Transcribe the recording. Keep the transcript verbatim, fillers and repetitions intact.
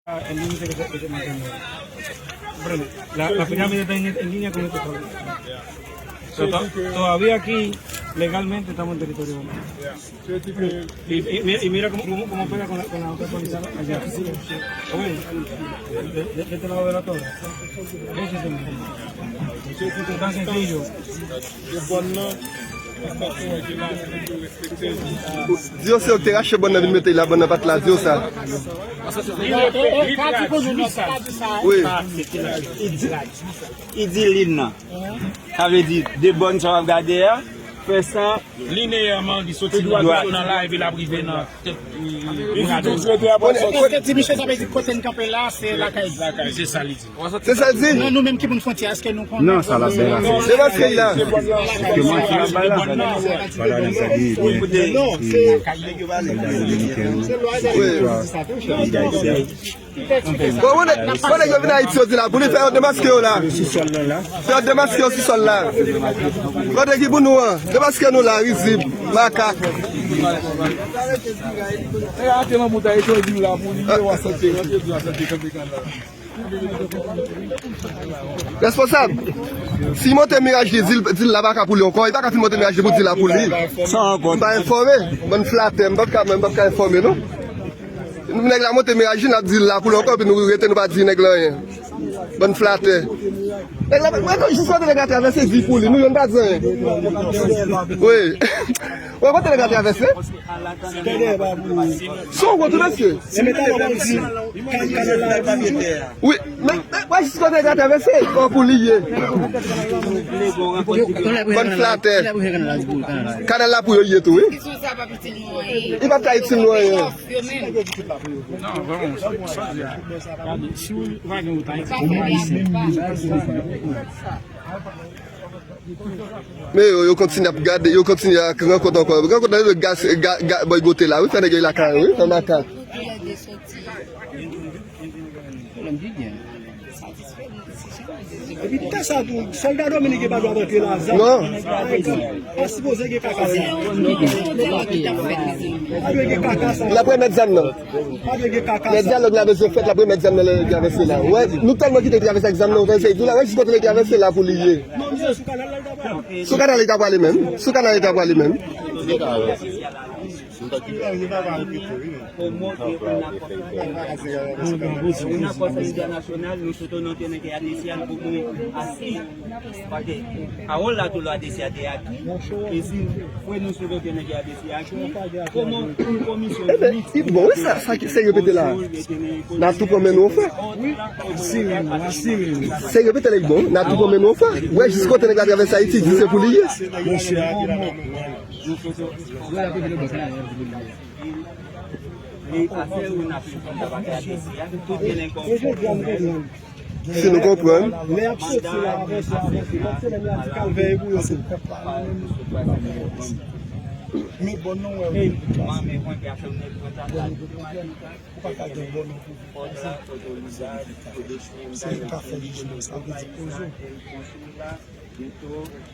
Ah, el límite que se, que se mantiene. Comprende? La, la pirámide está en, en línea con este problema. So, to-, todavía aquí, legalmente, estamos en territorio de... Y, y, y mira cómo, cómo, cómo pega con la, con la otra palizada allá. Oye, de, de, de este lado de la torre. Ese es el... Tan sencillo. Di yo se yo ki te rache bòn nan vin mete la, bòn nan pa t la, di yo sa. Wi. Li di, li di lin nan. Sa vle di, de bòn sa w ap gade a, fè sa. Lineyèman, li soti dwat nan la, epi l ap rive nan tèt. Èske ti misye sa vle di kote n kanpe la, se lakay li? Se sa li di. Se sa l di? Non, nou menm ki moun fwontyè, èske nou konnen? Non, sa l ap bay la. Se paske l la. Èske mwen ki ap bay la? Pale avèk sa, di byen. Non, se... Wi. Bon, konnen, konnen yo vin Ayiti, yo di la, pou li fè yo demaske yo la. Fè yo demaske yo sou sòl la. Kote ki pou nou an? Demaske nou la, rizib, makak. Responsab, si monte miraj li, di l, di l la pa ka pou li ankò, li pa ka fin monte miraj li pou di l la pou li. M pa enfòme, bann flatè, m p ap ka, m p ap ka enfòme, non. Nèg la monte miraj li, n ap di l la pou li ankò, epi nou rete, nou pa di nèg la anyen. Bann flatè. Nèg la, mwen, jis kote nèg la travèse, di pou li, nou menm pa di anyen. Wi. Wè, kote nèg la travèse? Se yon gwo tou mesye. Wi, men, men, wè, jis kote nèg la travèse, kò pou li ye. Bann flatè. Kanal la pou yo ye tou, wi. Li pa t ka itil nou anyen. Men yo, yo kontinye ap gade, yo kontinye ak rankont ankò. Rankont nan ga, ga, ga, bòy gote la, wi, fè nèg yo lakay, wi, fè makak. Epi ta sa tou, sòlda Dominik yo pa dwe rantre la, zam. Non. Pa sipoze gen kaka sa. Pa dwe gen kaka sa. L ap remèt zam nan. Pa dwe gen kaka sa. Lè dyalòg la bezwen fèt, l ap remèt zam nan lè l travèse la. Wè, nou tèlman kite l travèse ak zam nan, ou tande se di la, wè jis kote l travèse la pou li ye. Non, misye sou kanal la, li ta prale. Sou kanal li ta prale menm. Sou kanal li ta prale menm. Kòman gen yon akò, yon akò entènasyonal, nou sot nan teren ki adesiyal pou mwen asi. Paske pawòl la tou lè adesiyal te aki, e si fwè nou sot nan teren ki adesiyal aki, kòman yon komisyon... Ebe, li bon, wi, sa, sa ki se repete la. N a tou pran men nou fè. Se repete la, li bon, n a tou pran men nou fè. Wè, jis kote nèg la travèse Ayiti, di se pou li ye. Monchè. Si nou konprann. Lè y ap soti la, avè sa, avè sa, se lè m la di kalvè e pou yo se. Men bòn nan wè, ou pa ka gen bòn nan pou se li ka fè li gen sa vle di pozo.